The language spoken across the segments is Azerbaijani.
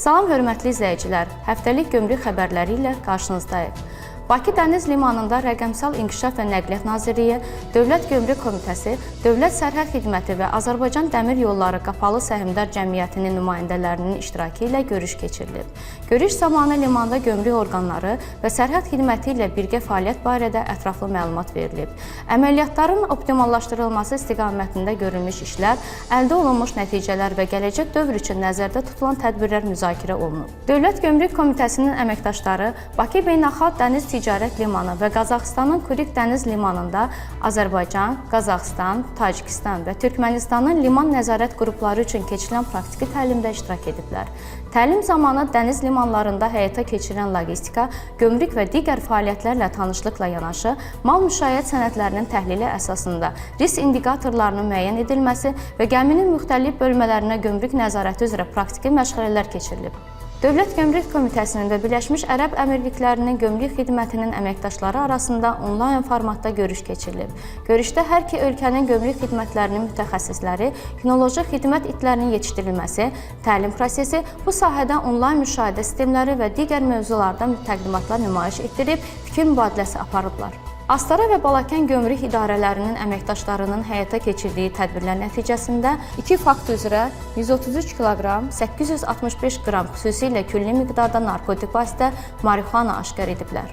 Salam, hörmətli izləyicilər. Həftəlik gömrük xəbərləri ilə qarşınızdayıq. Bakı Dəniz Limanında Rəqəmsal İnkişaf və Nəqliyyat Nazirliyi, Dövlət Gömrük Komitəsi, Dövlət Sərhəd Xidməti və Azərbaycan Dəmir Yolları Qapalı Səhmdar Cəmiyyətinin nümayəndələrinin iştirakı ilə görüş keçirilib. Görüş zamanı limanda gömrük orqanları və sərhəd xidməti ilə birgə fəaliyyət barədə ətraflı məlumat verilib. Əməliyyatların optimallaşdırılması istiqamətində görülmüş işlər, əldə olunmuş nəticələr və gələcək dövr üçün nəzərdə tutulan tədbirlər müzakirə olunub. Dövlət Gömrük Komitəsinin əməkdaşları Bakı Beynəlxalq Dəniz Ticarət Limanı və Qazaxıstanın Kurik Dəniz Limanında Azərbaycan, Qazaxıstan, Tacikistan və Türkmənistanın liman nəzarət qrupları üçün keçirilən praktiki təlimdə iştirak ediblər. Təlim zamanı dəniz limanlarında həyata keçirilən logistika, gömrük və digər fəaliyyətlərlə tanışlıqla yanaşı, mal müşayiət sənədlərinin təhlili əsasında risk indikatorlarının müəyyən edilməsi və gəminin müxtəlif bölmələrinə gömrük nəzarəti üzrə praktiki məşğələlər keçirilib. Dövlət Gömrük Komitəsinin və Birləşmiş Ərəb Əmirliklərinin gömrük xidmətinin əməkdaşları arasında onlayn formatda görüş keçirilib. Görüşdə hər iki ölkənin gömrük xidmətlərinin mütəxəssisləri kinoloji xidmət itlərinin yetişdirilməsi, təlim prosesi, bu sahədə onlayn müşahidə sistemləri və digər mövzularda təqdimatlar nümayiş etdirib, fikir mübadiləsi aparıblar. Astara və Balakən gömrük idarələrinin əməkdaşlarının həyata keçirdiyi tədbirlər nəticəsində iki fakt üzrə 133 kiloqram 865 qram xüsusilə külli miqdarda narkotik vasitə marixuana aşkar ediblər.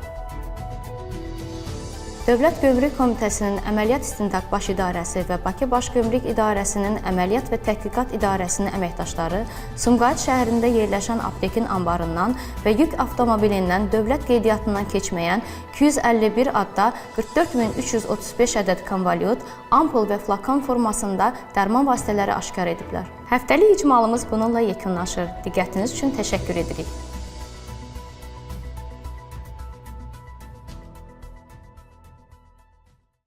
Dövlət Gömrük Komitəsinin Əməliyyat İstintaq Baş İdarəsi və Bakı Baş Gömrük İdarəsinin Əməliyyat və Tədqiqat İdarəsinin əməkdaşları Sumqayıt şəhərində yerləşən aptekin anbarından və yük avtomobilindən dövlət qeydiyyatından keçməyən 251 adda 44.335 ədəd konvolyut, ampul və flakon formasında dərman vasitələri aşkar ediblər. Həftəlik icmalımız bununla yekunlaşır. Diqqətiniz üçün təşəkkür edirik.